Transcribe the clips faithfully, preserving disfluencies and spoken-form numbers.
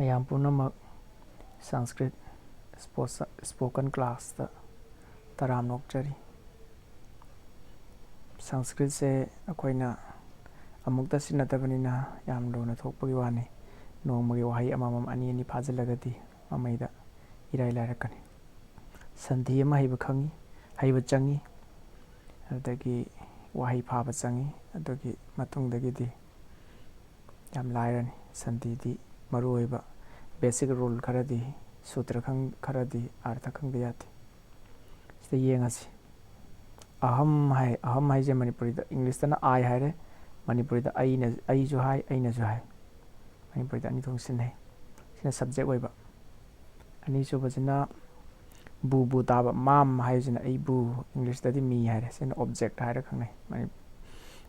ꯃꯌꯥꯝ ꯄꯨꯝꯅꯃꯛ ꯁꯪꯁꯀ꯭ꯔꯤꯠ ꯁ꯭ꯄꯣꯁ-, ꯁ꯭ꯄꯣꯀꯟ ꯀ꯭ꯂꯥꯁꯇ ꯇꯔꯥꯝꯅ ꯑꯣꯛꯆꯔꯤ꯫ ꯁꯪꯁꯀ꯭ꯔꯤꯠꯁꯦ ꯑꯩꯈꯣꯏꯅ ꯑꯃꯨꯛꯇ ꯁꯤꯖꯤꯟꯅꯗꯕꯅꯤꯅ ꯌꯥꯝ ꯂꯨꯅ ꯊꯣꯛꯄꯒꯤ ꯋꯥꯅꯤ꯫ ꯅꯣꯡꯃꯒꯤ ꯋꯥꯍꯩ ꯑꯃꯃꯝ, ꯑꯅꯤ ꯑꯅꯤ ꯐꯥꯖꯤꯜꯂꯒꯗꯤ ꯃꯃꯩꯗ ꯏꯔꯥꯏ ꯂꯥꯏꯔꯛꯀꯅꯤ꯫ ꯁꯟꯙꯤ ꯑꯃ ꯍꯩꯕ ꯈꯪꯉꯤ, ꯍꯩꯕ ꯆꯪꯉꯤ, ꯑꯗꯨꯗꯒꯤ ꯋꯥꯍꯩ ꯐꯥꯕ ꯆꯪꯉꯤ꯫ ꯑꯗꯨꯒꯤ ꯃꯇꯨꯡꯗꯒꯤꯗꯤ ꯌꯥꯝ ꯂꯥꯏꯔꯅꯤ꯫ ꯁꯟꯙꯤꯗꯤ ꯃꯔꯨꯑꯣꯏꯕ ꯕꯦꯁꯤꯛ ꯔꯨꯜ ꯈꯔꯗꯤ, ꯁꯨꯇ꯭ꯔ ꯈꯪ-, ꯈꯔꯗꯤ ꯑꯥꯔꯊ ꯈꯪꯗ ꯌꯥꯗꯦ꯫ ꯁꯤꯗ ꯌꯦꯡꯉꯁꯤ꯫ ꯑꯍꯝ ꯍꯥꯏ, ꯑꯍꯝ ꯍꯥꯏꯁꯦ ꯃꯅꯤꯄꯨꯔꯤꯗ, ꯏꯪꯂꯤꯁꯇꯅ "ꯑꯥꯏ" ꯍꯥꯏꯔꯦ, ꯃꯅꯤꯄꯨꯔꯤꯗ "ꯑꯩꯅ", "ꯑꯩꯁꯨ" ꯍꯥꯏ, "ꯑꯩꯅꯁꯨ" ꯍꯥꯏ꯫ ꯃꯅꯤꯄꯨꯔꯤꯗ ꯑꯅꯤ ꯊꯣꯛꯅ ꯁꯤꯖꯤꯟꯅꯩ꯫ ꯁꯤꯅ ꯁꯕꯖꯦꯛ ꯑꯣꯏꯕ꯫ ꯑꯅꯤꯁꯨꯕꯁꯤꯅ ꯕꯨ ꯕꯨ ꯇꯥꯕ, "ꯃꯥꯝ" ꯍꯥꯏꯁꯤꯅ "ꯑꯩꯕꯨ", ꯏꯪꯂꯤꯁꯇꯗꯤ "ꯃꯤ" ꯍꯥꯏꯔꯦ, ꯁꯤꯅ ꯑꯣꯕꯖꯦꯛ ꯍꯥꯏꯔ ꯈꯪꯅꯩ ꯃꯅꯤ-,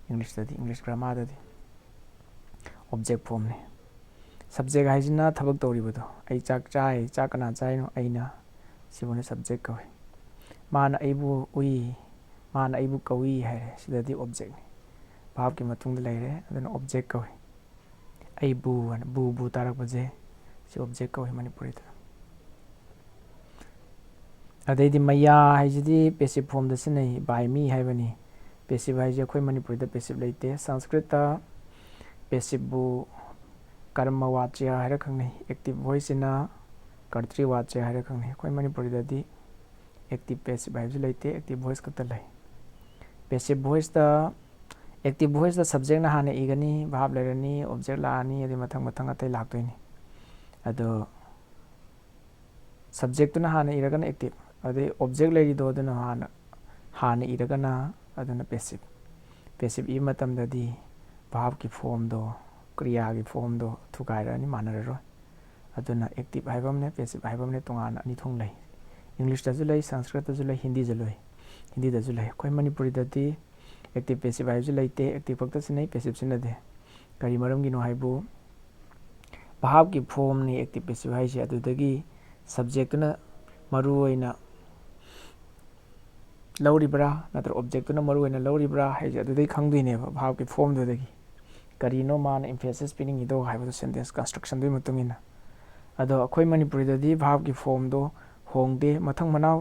ꯏꯪꯂꯤꯁꯇꯗꯤ, ꯏꯪꯂꯤꯁ ꯒ꯭ꯔꯥꯃꯥꯔꯗꯗꯤ ꯑꯣꯕꯖꯦꯛ ꯐꯣꯝꯅꯤ꯫ ꯁꯕꯖꯦꯛ ꯍꯥꯏꯁꯤꯅ ꯊꯕꯛ ꯇꯧꯔꯤꯕꯗꯣ, "ꯑꯩ ꯆꯥꯛ ꯆꯥꯏ", ꯆꯥꯛ ꯀꯅꯥ ꯆꯥꯏꯅꯣ? "ꯑꯩꯅ"꯫ ꯁꯤꯕꯨꯅ ꯁꯕꯖꯦꯛ ꯀꯧꯏ꯫ "ꯃꯥꯅ ꯑꯩꯕꯨ ꯎꯏ", "ꯃꯥꯅ ꯑꯩꯕꯨ ꯀꯧꯏ" ꯍꯥꯏꯔꯦ, ꯁꯤꯗꯗꯤ ꯑꯣꯕꯖꯦꯛꯅꯤ, ꯚꯥꯕꯀꯤ ꯃꯇꯨꯡꯗ ꯂꯩꯔꯦ, ꯑꯗꯨꯅ ꯑꯣꯕꯖꯦꯛ ꯀꯧꯏ꯫ "ꯑꯩꯕꯨ" ꯍꯥꯏꯅ "ꯕꯨ ꯕꯨ" ꯇꯥꯔꯛꯄꯁꯦ, ꯁꯤ ꯑꯣꯕꯖꯦꯛ ꯀꯧꯏ ꯃꯅꯤꯄꯨꯔꯤꯗ꯫ ꯑꯗꯩꯗꯤ "ꯃꯌꯥ" ꯍꯥꯏꯁꯤꯗꯤ ꯄꯦꯁꯤꯞ ꯐꯣꯝꯗ ꯁꯤꯖꯤꯟꯅꯩ, "by me" ꯍꯥꯏꯕꯅꯤ꯫ ꯄꯦꯁꯤꯞ ꯍꯥꯏꯁꯦ ꯑꯩꯈꯣꯏ ꯃꯅꯤꯄꯨꯔꯤꯗ ꯄꯦꯁꯤꯞ ꯂꯩꯇꯦ꯫ ꯁꯪꯁꯀ꯭ꯔꯤꯠꯇ ꯄꯦꯁꯤꯞꯕꯨ ꯀꯔꯃ ꯋꯥꯆ꯭ꯌ ꯍꯥꯏꯔ ꯈꯪꯅꯩ, ꯑꯦꯛꯇꯤꯞ ꯚꯣꯏꯁꯁꯤꯅ ꯀꯔꯇ꯭ꯔꯤ ꯋꯥꯆ꯭ꯌ ꯍꯥꯏꯔ ꯈꯪꯅꯩ꯫ ꯑꯩꯈꯣꯏ ꯃꯅꯤꯄꯨꯔꯤꯗꯗꯤ ꯑꯦꯛꯇꯤꯞ ꯄꯦꯁꯤꯞ ꯍꯥꯏꯕꯁꯤ ꯂꯩꯇꯦ, ꯑꯦꯛꯇꯤꯞ ꯚꯣꯏꯁ ꯈꯛꯇ ꯂꯩ꯫ ꯄꯦꯁꯤꯞ ꯚꯣꯏꯁꯇ, ꯑꯦꯛꯇꯤꯞ ꯚꯣꯏꯁꯇ ꯁꯕꯖꯦꯛꯅ ꯍꯥꯟꯅ ꯏꯒꯅꯤ, ꯚꯥꯔꯕ ꯂꯩꯔꯅꯤ, ꯑꯣꯕꯖꯦꯛ ꯂꯥꯛꯑꯅꯤ, ꯑꯗꯩ ꯃꯊꯪ ꯃꯊꯪ ꯑꯇꯩ ꯂꯥꯛꯇꯣꯏꯅꯤ꯫ ꯑꯗꯣ ꯁꯕꯖꯦꯛꯇꯨꯅ ꯍꯥꯟꯅ ꯏꯔꯒꯅ ꯑꯦꯛꯇꯤꯞ, ꯑꯗꯩ ꯑꯣꯕꯖꯦꯛ ꯂꯩꯔꯤꯗꯣ ꯑꯗꯨꯅ ꯍꯥꯟꯅ, ꯍꯥꯟꯅ ꯏꯔꯒꯅ ꯑꯗꯨꯅ ꯄꯦꯁꯤꯞ꯫ ꯄꯦꯁꯤꯞ ꯏꯕ ꯃꯇꯝꯗꯗꯤ ꯚꯥꯔꯕꯀꯤ ꯐꯣꯝꯗꯣ, ꯀ꯭ꯔꯤꯌꯥꯒꯤ ꯐꯣꯝꯗꯣ ꯊꯨꯒꯥꯏꯔꯛꯑꯅꯤ, ꯃꯥꯟꯅꯔꯔꯣꯏ꯫ ꯑꯗꯨꯅ ꯑꯦꯛꯇꯤꯞ ꯍꯥꯏꯕ ꯑꯃꯅꯦ, ꯄꯦꯁꯤꯞ ꯍꯥꯏꯕ ꯑꯃꯅꯦ, ꯇꯣꯉꯥꯟꯅ ꯑꯅꯤ ꯊꯣꯛꯅ ꯂꯩ꯫ ꯏꯪꯂꯤꯁꯇꯁꯨ ꯂꯩ, ꯁꯪꯁꯀ꯭ꯔꯤꯠꯇꯁꯨ ꯂꯩ, ꯍꯤꯟꯗꯤꯗꯁꯨ ꯂꯩ, ꯍꯤꯟꯗꯤꯗꯁꯨ ꯂꯩ꯫ ꯑꯩꯈꯣꯏ ꯃꯅꯤꯄꯨꯔꯤꯗꯗꯤ ꯑꯦꯛꯇꯤꯞ ꯄꯦꯁꯤꯞ ꯍꯥꯏꯕꯁꯨ ꯂꯩꯇꯦ, ꯑꯦꯛꯇꯤꯞ ꯈꯛꯇ ꯁꯤꯖꯤꯟꯅꯩ, ꯄꯦꯁꯤꯞ ꯁꯤꯖꯤꯟꯅꯗꯦ꯫ ꯀꯔꯤ ꯃꯔꯝꯒꯤꯅꯣ ꯍꯥꯏꯕꯨ, ꯚꯥꯔꯕꯀꯤ ꯐꯣꯝꯅꯤ ꯑꯦꯛꯇꯤꯞ ꯄꯦꯁꯤꯞ ꯍꯥꯏꯁꯦ, ꯑꯗꯨꯗꯒꯤ ꯁꯕꯖꯦꯛꯇꯨꯅ ꯃꯔꯨ ꯑꯣꯏꯅ ꯂꯧꯔꯤꯕ꯭ꯔꯥ ꯅꯠꯇ꯭ꯔꯒ ꯑꯣꯕꯖꯦꯛꯇꯨꯅ ꯃꯔꯨ ꯑꯣꯏꯅ ꯂꯧꯔꯤꯕ꯭ꯔꯥ ꯍꯥꯏꯁꯦ ꯑꯗꯨꯗꯩ ꯈꯪꯗꯣꯏꯅꯦꯕ, ꯚꯥꯔꯕꯀꯤ ꯐꯣꯝꯗꯨꯗꯒꯤ꯫ ꯀꯔꯤꯅꯣ ꯃꯥꯅ ꯏꯝꯐꯦꯁꯤꯁ ꯄꯤꯅꯤꯡꯉꯤꯗꯣ ꯍꯥꯏꯕꯗꯣ ꯁꯦꯟꯇꯦꯟꯁ ꯀꯟꯁꯇ꯭ꯔꯛꯁꯟꯗꯨꯒꯤ ꯃꯇꯨꯡ ꯏꯟꯅ꯫ ꯑꯗꯣ ꯑꯩꯈꯣꯏ ꯃꯅꯤꯄꯨꯔꯤꯗꯗꯤ verb ꯀꯤ form ꯗꯣ ꯍꯣꯡꯗꯦ꯫ ꯃꯊꯪ ꯃꯅꯥꯎ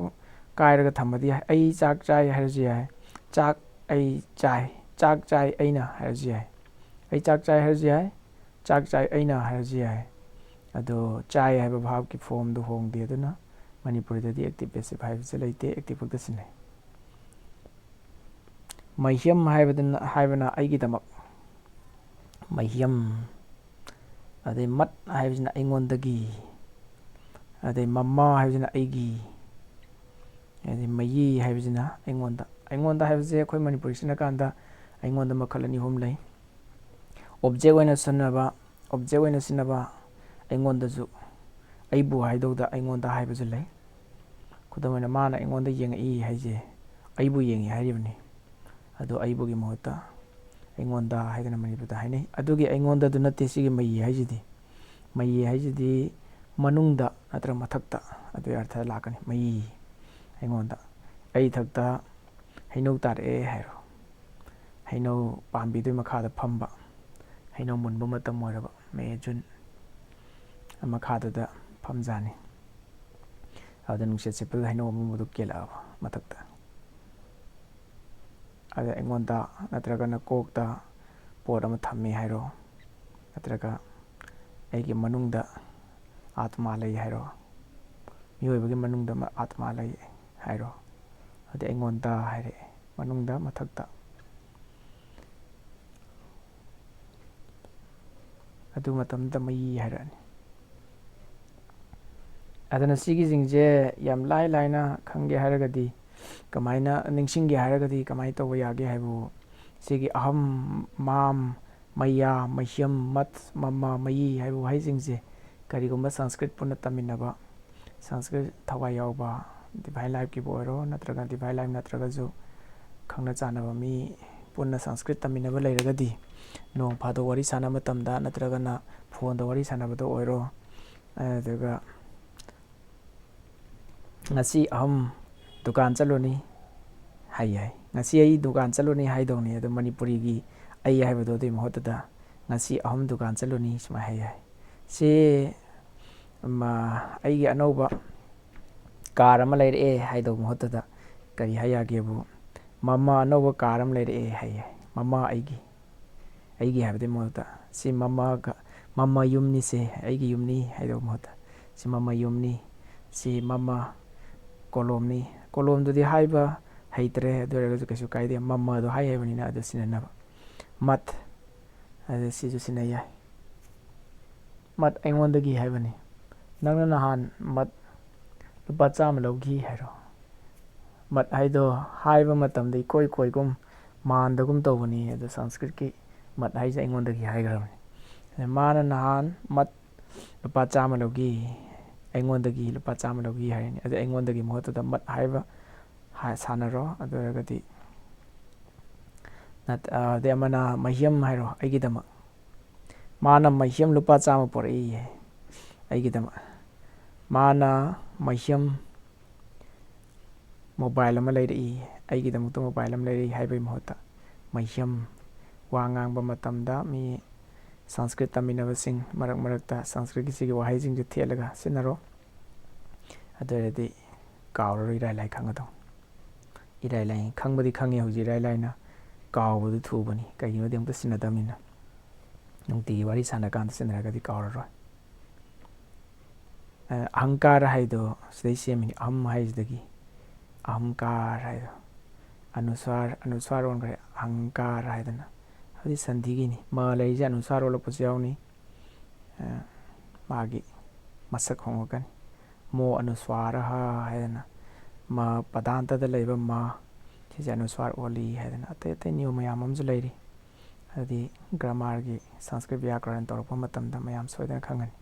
ꯀꯥꯏꯔꯒ ꯊꯝꯕꯗꯤ ꯌꯥꯏ꯫ "ꯑꯩ ꯆꯥꯛ ꯆꯥꯏ" ꯍꯥꯏꯔꯁꯨ ꯌꯥꯏ, "ꯆꯥꯛ ꯑꯩ ꯆꯥꯏ"꯫ "ꯆꯥꯛ ꯆꯥꯏ ꯑꯩꯅ" ꯍꯥꯏꯔꯁꯨ ꯌꯥꯏ꯫ "ꯑꯩ ꯆꯥꯛ ꯆꯥꯏ" ꯍꯥꯏꯔꯁꯨ ꯌꯥꯏ, "ꯆꯥꯛ ꯆꯥꯏ ꯑꯩꯅ" ꯍꯥꯏꯔꯁꯨ ꯌꯥꯏ꯫ ꯑꯗꯣ "ꯆꯥꯏ" ꯍꯥꯏꯕ verb ꯀꯤ form ꯗꯨ ꯍꯣꯡꯗꯦ꯫ ꯑꯗꯨꯅ ꯃꯅꯤꯄꯨꯔꯤꯗꯗꯤ active passive ꯍꯥꯏꯕꯁꯦ ꯂꯩꯇꯦ, active ꯈꯛꯇ ꯁꯤꯖꯤꯟꯅꯩ꯫ "ꯃꯍ꯭ꯌꯝ" ꯍꯥꯏꯕꯗꯅ, ꯍꯥꯏꯕꯅ "ꯑꯩꯒꯤꯗꯃꯛ", "ꯃꯍ꯭ꯌꯝ"꯫ ꯑꯗꯩ "ꯃꯠ" ꯍꯥꯏꯕꯁꯤꯅ "ꯑꯩꯉꯣꯟꯗꯒꯤ"꯫ ꯑꯗꯩ "ꯃꯃꯥ" ꯍꯥꯏꯕꯁꯤꯅ "ꯑꯩꯒꯤ"꯫ ꯑꯗꯩ "ꯃꯌꯤ" ꯍꯥꯏꯕꯁꯤꯅ "ꯑꯩꯉꯣꯟꯗ"꯫ "ꯑꯩꯉꯣꯟꯗ" ꯍꯥꯏꯕꯁꯦ ꯑꯩꯈꯣꯏ ꯃꯅꯤꯄꯨꯔꯤ ꯁꯤꯖꯤꯟꯅꯀꯥꯟꯗ "ꯑꯩꯉꯣꯟꯗ" ꯃꯈꯜ ꯑꯅꯤ ꯑꯍꯨꯝ ꯂꯩ꯫ Object ꯑꯣꯏꯅ ꯁꯤꯖꯤꯟꯅꯕ, object ꯑꯣꯏꯅ ꯁꯤꯖꯤꯟꯅꯕ "ꯑꯩꯉꯣꯟꯗꯁꯨ", "ꯑꯩꯕꯨ" ꯍꯥꯏꯗꯧꯗ "ꯑꯩꯉꯣꯟꯗ" ꯍꯥꯏꯕꯁꯨ ꯂꯩ꯫ ꯈꯨꯗꯝ ꯑꯣꯏꯅ, "ꯃꯥꯅ ꯑꯩꯉꯣꯟꯗ ꯌꯦꯡꯉꯛꯏ" ꯍꯥꯏꯁꯦ "ꯑꯩꯕꯨ ꯌꯦꯡꯉꯤ" ꯍꯥꯏꯔꯤꯕꯅꯤ꯫ ꯑꯗꯣ "ꯑꯩꯕꯨ"ꯒꯤ ꯃꯍꯨꯠꯇ "ꯑꯩꯉꯣꯟꯗ" ꯍꯥꯏꯗꯅ ꯃꯅꯤꯄꯨꯔꯗ ꯍꯥꯏꯅꯩ꯫ ꯑꯗꯨꯒꯤ "ꯑꯩꯉꯣꯟꯗ"ꯗꯨ ꯅꯠꯇꯦ ꯁꯤꯒꯤ "ꯃꯌꯤ" ꯍꯥꯏꯁꯤꯗꯤ꯫ "ꯃꯌꯤ" ꯍꯥꯏꯁꯤꯗꯤ ꯃꯅꯨꯡꯗ ꯅꯠꯇ꯭ꯔꯒ ꯃꯊꯛꯇ, ꯑꯗꯨꯒꯤ ꯑꯔꯊ ꯂꯥꯛꯀꯅꯤ꯫ "ꯃꯌꯤ", ꯑꯩꯉꯣꯟꯗ꯫ "ꯑꯩ ꯏꯊꯛꯇ ꯍꯩꯅꯧ ꯇꯥꯔꯛꯑꯦ" ꯍꯥꯏꯔꯣ꯫ ꯍꯩꯅꯧ ꯄꯥꯝꯕꯤꯗꯨꯒꯤ ꯃꯈꯥꯗ ꯐꯝꯕ, ꯍꯩꯅꯧ ꯃꯨꯟꯕ ꯃꯇꯝ ꯑꯣꯏꯔꯕ, ꯃꯦ, ꯖꯨꯟ, ꯃꯈꯥꯗꯨꯗ ꯐꯝꯖꯥꯅꯤ꯫ ꯑꯗꯨꯗ ꯅꯨꯡꯁꯤꯠ ꯁꯤꯠꯄꯗ ꯍꯩꯅꯧ ꯑꯃꯨꯟꯕꯗꯨ ꯀꯦꯜꯂꯛꯑꯕ ꯃꯊꯛꯇ꯫ ꯑꯗ "ꯑꯩꯉꯣꯟꯗ" ꯅꯠꯇ꯭ꯔꯒꯅ "ꯀꯣꯛꯇ ꯄꯣꯠ ꯑꯃ ꯊꯝꯃꯤ" ꯍꯥꯏꯔꯣ, ꯅꯠꯇ꯭ꯔꯒ "ꯑꯩꯒꯤ ꯃꯅꯨꯡꯗ ꯑꯥꯇꯃꯥ ꯂꯩ" ꯍꯥꯏꯔꯣ, ꯃꯤꯑꯣꯏꯕꯒꯤ ꯃꯅꯨꯡꯗ ꯃ-, ꯑꯥꯇꯃꯥ ꯂꯩ ꯍꯥꯏꯔꯣ꯫ ꯑꯗꯩ "ꯑꯩꯉꯣꯟꯗ" ꯍꯥꯏꯔꯛꯑꯦ, ꯃꯅꯨꯡꯗ, ꯃꯊꯛꯇ꯫ ꯑꯗꯨ ꯃꯇꯝꯗ "ꯃꯌꯤ" ꯍꯥꯏꯔꯛꯑꯅꯤ꯫ ꯑꯗꯨꯅ ꯁꯤꯒꯤꯁꯤꯡꯁꯦ ꯌꯥꯝ ꯂꯥꯏ ꯂꯥꯏꯅ ꯈꯪꯒꯦ ꯍꯥꯏꯔꯒꯗꯤ, ꯀꯃꯥꯏꯅ ꯅꯤꯡꯁꯤꯡꯒꯦ ꯍꯥꯏꯔꯒꯗꯤ ꯀꯃꯥꯏꯅ ꯇꯧꯕ ꯌꯥꯒꯦ ꯍꯥꯏꯕꯕꯨ, ꯁꯤꯒꯤ "ꯑꯍꯝ", "ꯃꯥꯝ", "ꯃꯌꯥ", "ꯃꯍ꯭ꯌꯝ", "ꯃꯠ", "ꯃꯃ", "ꯃꯌꯤ" ꯍꯥꯏꯕ ꯋꯥꯍꯩꯁꯤꯡꯁꯦ ꯀꯔꯤꯒꯨꯝꯕ ꯁꯪꯁꯀ꯭ꯔꯤꯠ ꯄꯨꯟꯅ ꯇꯝꯃꯤꯟꯅꯕ, ꯁꯪꯁꯀ꯭ꯔꯤꯠ ꯊꯋꯥꯏ ꯌꯥꯎꯕ, Divine Life ꯀꯤꯕꯨ ꯑꯣꯏꯔꯣ, ꯅꯠꯇ꯭ꯔꯒ Divine Life ꯅꯠꯇ꯭ꯔꯒꯁꯨ ꯈꯪꯅ ꯆꯥꯟꯅꯕ ꯃꯤ ꯄꯨꯟꯅ ꯁꯪꯁꯀ꯭ꯔꯤꯠ ꯇꯝꯃꯤꯟꯅꯕ ꯂꯩꯔꯒꯗꯤ, ꯅꯣꯡ ꯐꯥꯗꯣꯛ ꯋꯥꯔꯤ ꯁꯥꯟꯅꯕ ꯃꯇꯝꯗ ꯅꯠꯇ꯭ꯔꯒꯅ phone ꯗ ꯋꯥꯔꯤ ꯁꯥꯟꯅꯕꯗ ꯑꯣꯏꯔꯣ, ꯑꯗꯨꯒ "ꯉꯁꯤ ꯑꯍꯝ ꯗꯨꯀꯥꯟ ꯆꯠꯂꯨꯅꯤ" ꯍꯥꯏ ꯌꯥꯏ꯫ "ꯉꯁꯤ ꯑꯩ ꯗꯨꯀꯥꯟ ꯆꯠꯂꯨꯅꯤ" ꯍꯥꯏꯗꯧꯅꯤ꯫ ꯑꯗꯣ ꯃꯅꯤꯄꯨꯔꯤꯒꯤ "ꯑꯩ" ꯍꯥꯏꯕꯗꯣ ꯑꯗꯨꯒꯤ ꯃꯍꯨꯠꯇꯨꯗ "ꯉꯁꯤ ꯑꯍꯝ ꯗꯨꯀꯥꯟ ꯆꯠꯂꯨꯅꯤ" ꯁꯨꯃꯥꯏꯅ ꯍꯥꯏ ꯌꯥꯏ꯫ ꯁꯤ ꯃ-, "ꯑꯩꯒꯤ ꯑꯅꯧꯕ ꯀꯥꯔ ꯑꯃ ꯂꯩꯔꯛꯑꯦ" ꯍꯥꯏꯗꯧ ꯃꯍꯨꯠꯇꯗ ꯀꯔꯤ ꯍꯥꯏ ꯌꯥꯒꯦꯕꯨ, "ꯃꯃꯥ ꯑꯅꯧꯕ ꯀꯥꯔ ꯑꯃ ꯂꯩꯔꯛꯑꯦ" ꯍꯥꯏꯌꯦ꯫ "ꯃꯃꯥ ꯑꯩꯒꯤ, ꯑꯩꯒꯤ" ꯍꯥꯏꯕꯗꯤ ꯃꯍꯨꯠꯇ, "ꯁꯤ ꯃꯃꯥꯒ, ꯃꯃꯥ ꯌꯨꯝꯅꯤ, ꯁꯦ ꯑꯩꯒꯤ ꯌꯨꯝꯅꯤ" ꯍꯥꯏꯗꯧ ꯃꯍꯨꯠꯇ, "ꯁꯤ ꯃꯃꯥ ꯌꯨꯝꯅꯤ, ꯁꯤ ꯃꯃꯥ ꯀꯣꯂꯣꯝꯅꯤ"꯫ ꯀꯣꯂꯣꯝꯗꯨꯗꯤ ꯍꯥꯏꯕ ꯍꯩꯇ꯭ꯔꯦ, ꯑꯗꯨ ꯑꯣꯏꯔꯒꯁꯨ ꯀꯩꯁꯨ ꯀꯥꯏꯗꯦ, ꯃꯃꯥꯗꯣ ꯍꯥꯏ ꯍꯥꯏꯕꯅꯤꯅ ꯑꯗꯨ ꯁꯤꯖꯤꯟꯅꯅꯕ꯫ ꯃꯠ, ꯑꯗꯨ ꯁꯤꯁꯨ ꯁꯤꯖꯤꯟꯅ ꯌꯥꯏ꯫ "ꯃꯠ ꯑꯩꯉꯣꯟꯗꯒꯤ" ꯍꯥꯏꯕꯅꯤ꯫ "ꯅꯪꯅ ꯅꯍꯥꯟ ꯃꯠ ꯂꯨꯄꯥ ꯆꯥꯝꯃ ꯂꯧꯈꯤ" ꯍꯥꯏꯔꯣ꯫ ꯃꯠ ꯍꯥꯏꯗꯣ ꯍꯥꯏꯕ ꯃꯇꯝꯗ ꯏꯀꯣꯏ ꯀꯣꯏꯒꯨꯝ, ꯃꯥꯟꯗꯒꯨꯝ ꯇꯧꯕꯅꯤ꯫ ꯑꯗꯣ ꯁꯪꯁꯀ꯭ꯔꯤꯠꯀꯤ "ꯃꯠ" ꯍꯥꯏꯁꯦ "ꯑꯩꯉꯣꯟꯗꯒꯤ" ꯍꯥꯏꯈ꯭ꯔꯕꯅꯤ꯫ ꯑꯗ ꯃꯥꯅ ꯅꯍꯥꯟ ꯃꯠ ꯂꯨꯄꯥ ꯆꯥꯝꯃ ꯂꯧꯈꯤ, "ꯑꯩꯉꯣꯟꯗꯒꯤ ꯂꯨꯄꯥ ꯆꯥꯝꯃ ꯂꯧꯈꯤ" ꯍꯥꯏꯔꯅꯤ꯫ ꯑꯗ "ꯑꯩꯉꯣꯟꯗꯒꯤ" ꯃꯍꯨꯠꯇꯨꯗ "ꯃꯠ" ꯍꯥꯏꯕ ꯍꯥ-, ꯁꯥꯟꯅꯔꯣ꯫ ꯑꯗꯨ ꯑꯣꯏꯔꯒꯗꯤ ꯅꯠ-, ꯑ, ꯑꯗꯩ ꯑꯃꯅ "ꯃꯍ꯭ꯌꯝ" ꯍꯥꯏꯔꯣ, "ꯑꯩꯒꯤꯗꯃꯛ"꯫ "ꯃꯥꯅ ꯃꯍ꯭ꯌꯝ ꯂꯨꯄꯥ ꯆꯥꯝꯃ ꯄꯨꯔꯛꯏ" ꯑꯩꯒꯤꯗꯃꯛ꯫ "ꯃꯥꯅ ꯃꯍ꯭ꯌꯝ ꯃꯣꯕꯥꯏꯜ ꯑꯃ ꯂꯩꯔꯛꯏ", ꯑꯩꯒꯤꯗꯃꯛꯇ ꯃꯣꯕꯥꯏꯜ ꯑꯃ ꯂꯩꯔꯛꯏ ꯍꯥꯏꯕꯒꯤ ꯃꯍꯨꯠꯇ "ꯃꯍ꯭ꯌꯝ", ꯋꯥ ꯉꯥꯡꯕ ꯃꯇꯝꯗ ꯃꯤ ꯁꯪꯁꯀ꯭ꯔꯤꯠ ꯇꯝꯃꯤꯟꯅꯕꯁꯤꯡ ꯃꯔꯛ ꯃꯔꯛꯇ ꯁꯪꯁꯀ꯭ꯔꯤꯠꯀꯤ ꯁꯤꯒꯤ ꯋꯥꯍꯩꯁꯤꯡꯁꯦ ꯊꯦꯠꯂꯒ ꯁꯤꯖꯤꯟꯅꯔꯣ꯫ ꯑꯗꯨ ꯑꯣꯏꯔꯗꯤ ꯀꯥꯎꯔꯔꯣꯏ, ꯏꯔꯥꯏ ꯂꯥꯏ ꯈꯪꯒꯗꯧꯅꯤ꯫ ꯏꯔꯥꯏ ꯂꯥꯏ ꯈꯪꯕꯗꯤ ꯈꯪꯉꯤ, ꯍꯧꯖꯤꯛ ꯏꯔꯥꯏ ꯂꯥꯏꯅ ꯀꯥꯎꯕꯗꯨ ꯊꯨꯕꯅꯤ, ꯀꯩꯒꯤꯅꯣꯗꯤ ꯑꯃꯨꯛꯇ ꯁꯤꯖꯤꯟꯅꯗꯕꯅꯤꯅ꯫ ꯅꯨꯡꯇꯤꯒꯤ ꯋꯥꯔꯤ ꯁꯥꯟꯅ ꯀꯥꯟꯗ ꯁꯤꯖꯤꯟꯅꯔꯒꯗꯤ ꯀꯥꯎꯔꯔꯣꯏ꯫ ꯑ, ꯑꯍꯪꯀꯥꯔ ꯍꯥꯏꯗꯣ ꯁꯤꯗꯩ ꯁꯦꯝꯃꯤꯅꯤ, ꯑꯍꯝ ꯍꯥꯏꯁꯤꯗꯒꯤ꯫ ꯑꯍꯝꯀꯥꯔ ꯍꯥꯏꯗꯣ ꯑꯅꯨꯁ꯭ꯋꯥꯔ, ꯑꯅꯨꯁ꯭ꯋꯥꯔ ꯑꯣꯟꯈ꯭ꯔꯦ, ꯑꯍꯪꯀꯥꯔ ꯍꯥꯏꯗꯅ꯫ ꯍꯧꯖꯤꯛ ꯁꯟꯙꯤꯒꯤꯅꯤ, ꯃ ꯂꯩꯔꯤꯁꯦ ꯑꯅꯨꯁ꯭ꯋꯥꯔ ꯑꯣꯜꯂꯛꯄꯁꯨ ꯌꯥꯎꯅꯤ꯫ ꯑ, ꯃꯥꯒꯤ ꯃꯁꯛ ꯍꯣꯡꯉꯛꯀꯅꯤ꯫ "ꯃꯣ ꯑꯅꯨꯁ꯭ꯋꯥꯔꯍ" ꯍꯥꯏꯗꯅ, ꯃ ꯄꯗꯥꯟꯇꯗ ꯂꯩꯕ ꯃ, ꯁꯤꯁꯦ ꯑꯅꯨꯁ꯭ꯋꯥꯔ ꯑꯣꯜꯂꯤ ꯍꯥꯏꯗꯅ꯫ ꯑꯇꯩ ꯑꯇꯩ ꯅꯤꯌꯣꯝ ꯃꯌꯥꯝ ꯑꯃꯁꯨ ꯂꯩꯔꯤ꯫ ꯑꯗꯨꯗꯤ ꯒ꯭ꯔꯥꯃꯥꯔꯒꯤ ꯁꯪꯁꯀ꯭ꯔꯤꯠ ꯕ꯭ꯌꯥꯀꯔꯟ ꯇꯧꯔꯛꯄ ꯃꯇꯝꯗ ꯃꯌꯥꯝ ꯁꯣꯏꯗꯅ ꯈꯪꯒꯅꯤ꯫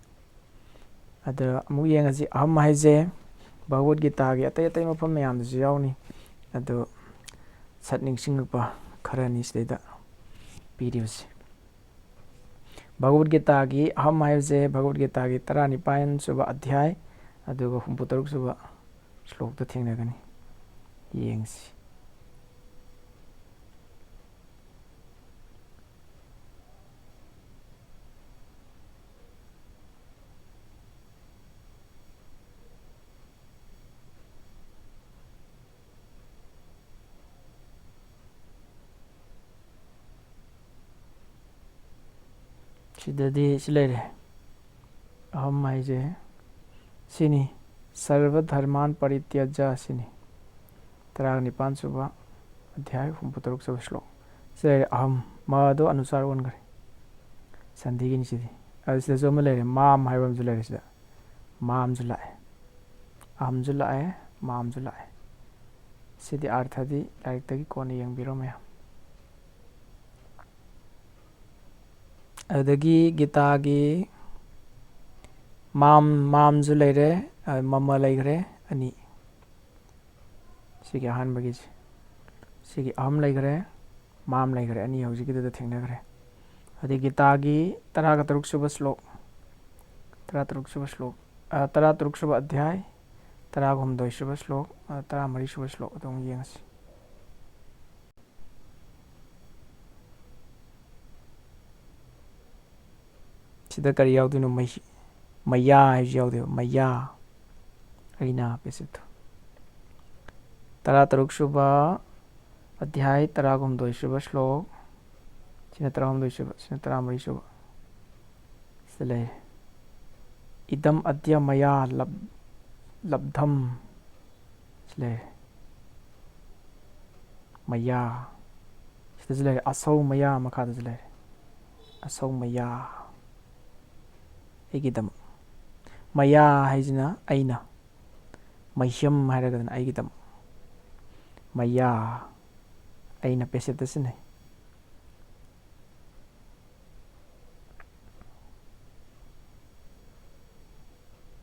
ꯑꯗ ꯑꯃꯨꯛ ꯌꯦꯡꯉꯁꯤ, ꯑꯍꯝ ꯍꯥꯏꯁꯦ ꯚꯒꯋꯠ ꯒꯤꯇꯥꯒꯤ ꯑꯇꯩ ꯑꯇꯩ ꯃꯐꯝ ꯃꯌꯥꯝꯗꯁꯨ ꯌꯥꯎꯅꯤ꯫ ꯑꯗꯨ ꯁꯠ ꯅꯤꯡꯁꯤꯡꯉꯛꯄ ꯈꯔꯅꯤ ꯁꯤꯗꯩꯗ ꯄꯤꯔꯤꯕꯁꯦ꯫ ꯚꯒꯋꯠ ꯒꯤꯇꯥꯒꯤ ꯑꯍꯝ ꯍꯥꯏꯕꯁꯦ ꯚꯒꯋꯠ ꯒꯤꯇꯥꯒꯤ ꯇꯔꯥꯅꯤꯄꯥꯟ ꯁꯨꯕ ꯑꯙ꯭ꯌꯥꯏ, ꯑꯗꯨꯒ ꯍꯨꯝꯐꯨꯇꯔꯨꯛ ꯁꯨꯕ ꯁ꯭ꯂꯣꯛꯇ ꯊꯦꯡꯅꯒꯅꯤ꯫ ꯌꯦꯡꯁꯤ꯫ ꯁꯤꯗꯗꯤ ꯁꯤ ꯂꯩꯔꯦ꯫ ꯑꯍꯝ ꯍꯥꯏꯁꯦ ꯁꯤꯅꯤ꯫ ꯁꯔꯕ ꯙꯔꯃꯥꯟ ꯄꯔꯤꯇ꯭ꯌꯖ ꯁꯤꯅꯤ꯫ ꯇꯔꯥꯅꯤꯄꯥꯟ ꯁꯨꯕ ꯑꯙ꯭ꯌꯥꯏ, ꯍꯨꯝꯐꯨ ꯇꯔꯨꯛ ꯁꯨꯕ ꯁ꯭ꯂꯣꯛ꯫ ꯁꯤ ꯂꯩꯔꯦ ꯑꯍꯝ꯫ ꯃꯗꯣ ꯑꯅꯨꯁꯥꯔ ꯑꯣꯟꯈ꯭ꯔꯦ꯫ ꯁꯟꯙꯤꯒꯤꯅꯤ ꯁꯤꯗꯤ꯫ ꯑꯗꯨ ꯁꯤꯗꯁꯨ ꯑꯃ ꯂꯩꯔꯦ, ꯃꯥꯝ ꯍꯥꯏꯕ ꯑꯃꯁꯨ ꯂꯩꯔꯦ ꯁꯤꯗ꯫ ꯃꯥꯝꯁꯨ ꯂꯥꯛꯑꯦ꯫ ꯑꯍꯝꯁꯨ ꯂꯥꯛꯑꯦ, ꯃꯥꯝꯁꯨ ꯂꯥꯛꯑꯦ꯫ ꯁꯤꯗꯤ ꯑꯥꯔꯊꯗꯤ ꯂꯥꯏꯔꯤꯛꯇꯒꯤ ꯀꯣꯟꯅ ꯌꯦꯡꯕꯤꯔꯣ ꯃꯌꯥꯝ꯫ ꯑꯗꯨꯗꯒꯤ ꯒꯤꯇꯥꯒꯤ ꯃꯥꯝ, ꯃꯥꯝꯁꯨ ꯂꯩꯔꯦ, ꯑ, ꯃꯃ ꯂꯩꯈ꯭ꯔꯦ, ꯑꯅꯤ꯫ ꯁꯤꯒꯤ ꯑꯍꯥꯟꯕꯒꯤꯁꯦ꯫ ꯁꯤꯒꯤ ꯑꯍꯝ ꯂꯩꯈ꯭ꯔꯦ, ꯃꯥꯝ ꯂꯩꯈ꯭ꯔꯦ, ꯑꯅꯤ ꯍꯧꯖꯤꯛꯀꯤꯗꯨꯗ ꯊꯦꯡꯅꯈ꯭ꯔꯦ꯫ ꯑꯗꯩ ꯒꯤꯇꯥꯒꯤ ꯇꯔꯥꯒ ꯇꯔꯨꯛ ꯁꯨꯕ ꯁ꯭ꯂꯣꯛ, ꯇꯔꯥ ꯇꯔꯨꯛ ꯁꯨꯕ ꯁ꯭ꯂꯣꯛ, ꯑ, ꯇꯔꯥ ꯇꯔꯨꯛ ꯁꯨꯕ ꯑꯙ꯭ꯌꯥꯏ, ꯇꯔꯥꯒ ꯍꯨꯝꯗꯣꯏ ꯁꯨꯕ ꯁ꯭ꯂꯣꯛ, ꯑ, ꯇꯔꯥ ꯃꯔꯤ ꯁꯨꯕ ꯁ꯭ꯂꯣꯛ ꯑꯗꯨ ꯑꯃꯨꯛ ꯌꯦꯡꯉꯁꯤ꯫ ꯁꯤꯗ ꯀꯔꯤ ꯌꯥꯎꯗꯣꯏꯅꯣ? ꯃꯩ-, ꯃꯌꯥ ꯍꯥꯏꯁꯤ ꯌꯥꯎꯗꯣꯏꯕ, ꯃꯌꯥ꯫ ꯑꯩꯅ ꯄꯦꯁꯤꯞꯇꯣ꯫ ꯇꯔꯥ ꯇꯔꯨꯛ ꯁꯨꯕ ꯑꯙ꯭ꯌꯥꯏ, ꯇꯔꯥꯍꯨꯝꯗꯣꯏ ꯁꯨꯕ ꯁ꯭ꯂꯣꯛ꯫ ꯁꯤꯅ ꯇꯔꯥꯍꯨꯝꯗꯣꯏ ꯁꯨꯕ, ꯁꯤꯅ ꯇꯔꯥꯃꯔꯤ ꯁꯨꯕ꯫ ꯁꯤꯗ ꯂꯩꯔꯦ꯫ ꯏꯗꯝ ꯑꯗ꯭ꯌ ꯃꯌꯥ ꯂꯕ-, ꯂꯕꯙꯝ꯫ ꯁꯤ ꯂꯩꯔꯦ꯫ ꯃꯌꯥ꯫ ꯁꯤꯗꯁꯨ ꯂꯩꯔꯦ꯫ ꯑꯁꯧ ꯃꯌꯥ ꯃꯈꯥꯗꯁꯨ ꯂꯩꯔꯦ꯫ ꯑꯁꯧ ꯃꯌꯥ꯫ ꯑꯩꯒꯤꯗꯃꯛ꯫ ꯃꯌꯥ ꯍꯥꯏꯁꯤꯅ ꯑꯩꯅ꯫ ꯃꯍ꯭ꯌꯝ ꯍꯥꯏꯔꯒꯅ ꯑꯩꯒꯤꯗꯃꯛ꯫ ꯃꯌꯥ꯫ ꯑꯩꯅ ꯄꯦꯁꯤꯞꯇ ꯁꯤꯖꯤꯟꯅꯩ꯫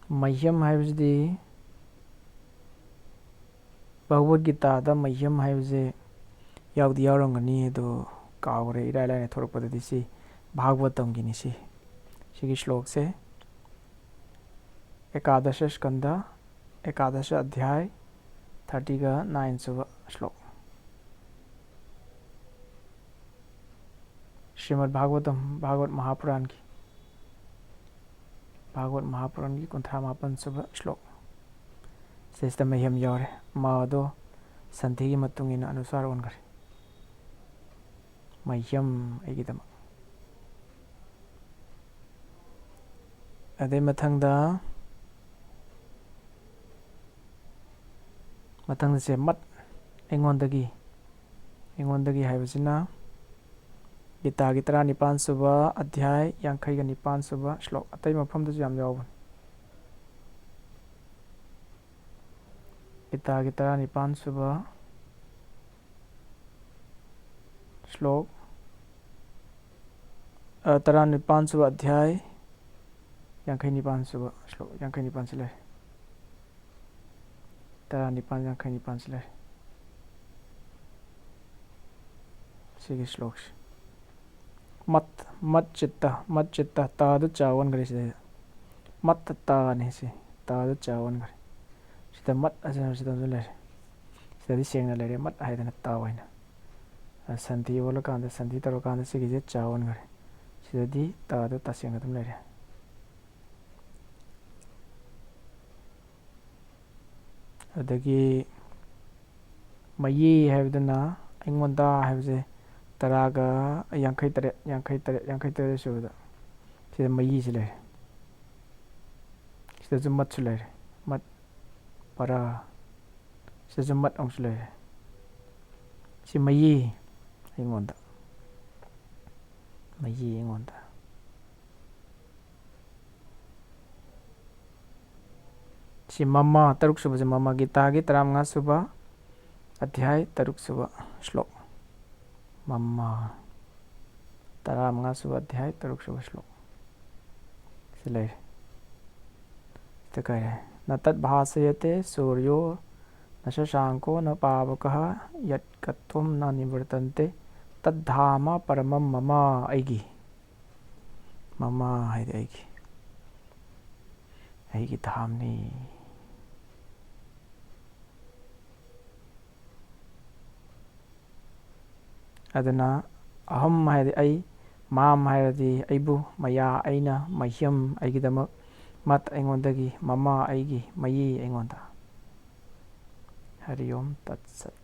ꯃꯍ꯭ꯌꯝ ꯍꯥꯏꯕꯁꯤꯗꯤ, ꯚꯒꯕꯠ ꯒꯤꯇꯥꯗ ꯃꯍ꯭ꯌꯝ ꯍꯥꯏꯕꯁꯦ ꯌꯥꯎꯗꯤ ꯌꯥꯎꯔꯝꯒꯅꯤ, ꯑꯗꯨ ꯀꯥꯎꯈ꯭ꯔꯦ, ꯏꯔꯥꯏ ꯂꯥꯏꯅ ꯊꯣꯔꯛꯄꯗꯗꯤ ꯁꯤ ꯚꯥꯒꯕꯇꯝꯒꯤꯅꯤ꯫ ꯁꯤ, ꯁꯤꯒꯤ ꯁ꯭ꯂꯣꯛꯁꯦ ꯑꯦꯀꯥꯗꯁ ꯁ꯭ꯀꯟꯗ, ꯑꯦꯀꯥꯗꯁ ꯑꯙ꯭ꯌꯥꯏ, ꯊꯥꯔꯇꯤꯒ ꯅꯥꯏꯟ ꯁꯨꯕ ꯁ꯭ꯂꯣꯛ꯫ ꯁ꯭ꯔꯤꯃꯗ ꯚꯥꯒꯋꯇꯝ, ꯚꯥꯒꯋꯠ ꯃꯍꯥꯄꯨꯔꯥꯟꯒꯤ, ꯚꯥꯒꯋꯠ ꯃꯍꯥꯄꯨꯔꯥꯟꯒꯤ ꯀꯨꯟꯊ꯭ꯔꯥ ꯃꯥꯄꯟ ꯁꯨꯕ ꯁ꯭ꯂꯣꯛ꯫ ꯁꯤꯁꯤꯗ ꯃꯍ꯭ꯌꯝ ꯌꯥꯎꯔꯦ꯫ ꯃ ꯑꯗꯣ ꯁꯟꯙꯤꯒꯤ ꯃꯇꯨꯡ ꯏꯟꯅ ꯑꯅꯨꯁꯥꯔ ꯑꯣꯟꯈ꯭ꯔꯦ꯫ ꯃꯍ꯭ꯌꯝ, ꯑꯩꯒꯤꯗꯃꯛ꯫ ꯑꯗꯩ ꯃꯊꯪꯗ, ꯃꯊꯪꯁꯦ ꯃꯠ, ꯑꯩꯉꯣꯟꯗꯒꯤ, ꯑꯩꯉꯣꯟꯗꯒꯤ ꯍꯥꯏꯕꯁꯤꯅ ꯒꯤꯇꯥꯒꯤ ꯇꯔꯥꯅꯤꯄꯥꯟ ꯁꯨꯕ ꯑꯙ꯭ꯌꯥꯏ, ꯌꯥꯡꯈꯩꯒ ꯅꯤꯄꯥꯟ ꯁꯨꯕ ꯁ꯭ꯂꯣꯛ꯫ ꯑꯇꯩ ꯃꯐꯝꯗꯁꯨ ꯌꯥꯝ ꯌꯥꯎꯕꯅꯤ꯫ ꯒꯤꯇꯥꯒꯤ ꯇꯔꯥꯅꯤꯄꯥꯟ ꯁꯨꯕ ꯁ꯭ꯂꯣꯛ, ꯑ, ꯇꯔꯥꯅꯤꯄꯥꯟ ꯁꯨꯕ ꯑꯙ꯭ꯌꯥꯏ, ꯌꯥꯡꯈꯩ ꯅꯤꯄꯥꯟ ꯁꯨꯕ ꯁ꯭ꯂꯣꯛ, ꯌꯥꯡꯈꯩ ꯅꯤꯄꯥꯟꯁꯤ ꯂꯩꯔꯦ꯫ ꯇꯔꯥꯅꯤꯄꯥꯟ, ꯌꯥꯡꯈꯩ ꯅꯤꯄꯥꯟꯁꯤ ꯂꯩꯔꯦ꯫ ꯁꯤꯒꯤ ꯁ꯭ꯂꯣꯛꯁꯦ꯫ ꯃꯠ, ꯃꯠ ꯆꯤꯠꯇ, ꯃꯠ ꯆꯤꯠꯇ, ꯇꯥꯗꯨ ꯆꯥ ꯑꯣꯟꯈ꯭ꯔꯦ ꯁꯤꯗꯩꯗ꯫ ꯃꯠꯇ ꯇꯥꯅꯤ ꯁꯤ, ꯇꯥꯗꯨ ꯆꯥ ꯑꯣꯟꯈ꯭ꯔꯦ꯫ ꯁꯤꯗ ꯃꯠ ꯑꯁꯤꯅ ꯁꯤꯗ ꯑꯗꯨꯝ ꯂꯩꯔꯦ꯫ ꯁꯤꯗꯗꯤ ꯁꯦꯡꯅ ꯂꯩꯔꯦ, ꯃꯠ ꯍꯥꯏꯗꯅ ꯇꯥ ꯑꯣꯏꯅ꯫ ꯑ, ꯁꯟꯙꯤ ꯑꯣꯜꯂꯀꯥꯟꯗ, ꯁꯟꯙꯤ ꯇꯧꯔꯀꯥꯟꯗ ꯁꯤꯒꯤꯁꯦ ꯆꯥ ꯑꯣꯟꯈ꯭ꯔꯦ꯫ ꯁꯤꯗꯗꯤ ꯇꯥꯗꯨ ꯇꯁꯦꯡꯅ ꯑꯗꯨꯝ ꯂꯩꯔꯦ꯫ ꯑꯗꯒꯤ ꯃꯌꯤ ꯍꯥꯏꯕꯗꯨꯅ ꯑꯩꯉꯣꯟꯗ ꯍꯥꯏꯕꯁꯦ ꯇꯔꯥꯒ ꯌꯥꯡꯈꯩ ꯇꯔꯦꯠ, ꯌꯥꯡꯈꯩ ꯇꯔꯦꯠ, ꯌꯥꯡꯈꯩ ꯇꯔꯦꯠ ꯁꯨꯕꯗ ꯁꯤꯗ ꯃꯌꯤꯁꯤ ꯂꯩꯔꯦ꯫ ꯁꯤꯗꯁꯨ ꯃꯠꯁꯨ ꯂꯩꯔꯦ꯫ ꯃꯠ, ꯄꯔꯥ꯫ ꯁꯤꯗꯁꯨ ꯃꯠ ꯑꯃꯨꯛꯁꯨ ꯂꯩꯔꯦ꯫ ꯁꯤ ꯃꯌꯤ ꯑꯩꯉꯣꯟꯗ꯫ ꯃꯌꯤ ꯑꯩꯉꯣꯟꯗ꯫ ꯁꯤ ꯃꯃꯥ, ꯇꯔꯨꯛ ꯁꯨꯕꯁꯦ ꯃꯃꯥ, ꯒꯤꯇꯥꯒꯤ ꯇꯔꯥꯃꯉꯥ ꯁꯨꯕ ꯑꯙ꯭ꯌꯥꯏ, ꯇꯔꯨꯛ ꯁꯨꯕ ꯁ꯭ꯂꯣꯛ꯫ ꯃꯃꯥ, ꯇꯔꯥꯃꯉꯥ ꯁꯨꯕ ꯑꯙ꯭ꯌꯥꯏ, ꯇꯔꯨꯛ ꯁꯨꯕ ꯁ꯭ꯂꯣꯛ꯫ ꯁꯤ ꯂꯩꯔꯦ꯫ ꯁꯤꯗ ꯀꯩ ꯍꯥꯏ? "ꯅ ꯇꯠ ꯚꯥꯁꯌꯇꯦ ꯁꯨꯔꯌꯣ ꯅ ꯁꯁꯥꯡꯀꯣ ꯅ ꯄꯥꯕꯀ ꯌꯠ ꯀꯠꯋꯝ ꯅ ꯅꯤꯕꯔꯇꯟꯇꯦ ꯇꯠ ꯙꯥꯃ ꯄꯔꯃꯝ ꯃꯃ"꯫ ꯑꯩꯒꯤ꯫ ꯃꯃ ꯍꯥꯏꯗꯤ ꯑꯩꯒꯤ, ꯑꯩꯒꯤ ꯙꯥꯝꯅꯤ꯫ ꯑꯗꯨꯅ ꯑꯍꯝ ꯍꯥꯏꯔꯗꯤ ꯑꯩ, ꯃꯥꯝ ꯍꯥꯏꯔꯗꯤ ꯑꯩꯕꯨ, ꯃꯌꯥ ꯑꯩꯅ, ꯃꯍ꯭ꯌꯝ ꯑꯩꯒꯤꯗꯃꯛ, ꯃꯠ ꯑꯩꯉꯣꯟꯗꯒꯤ, ꯃꯃ ꯑꯩꯒꯤ, ꯃꯌꯤ ꯑꯩꯉꯣꯟꯗ꯫ ꯍꯔꯤ ꯑꯣꯝ ꯇꯠ ꯁꯠ꯫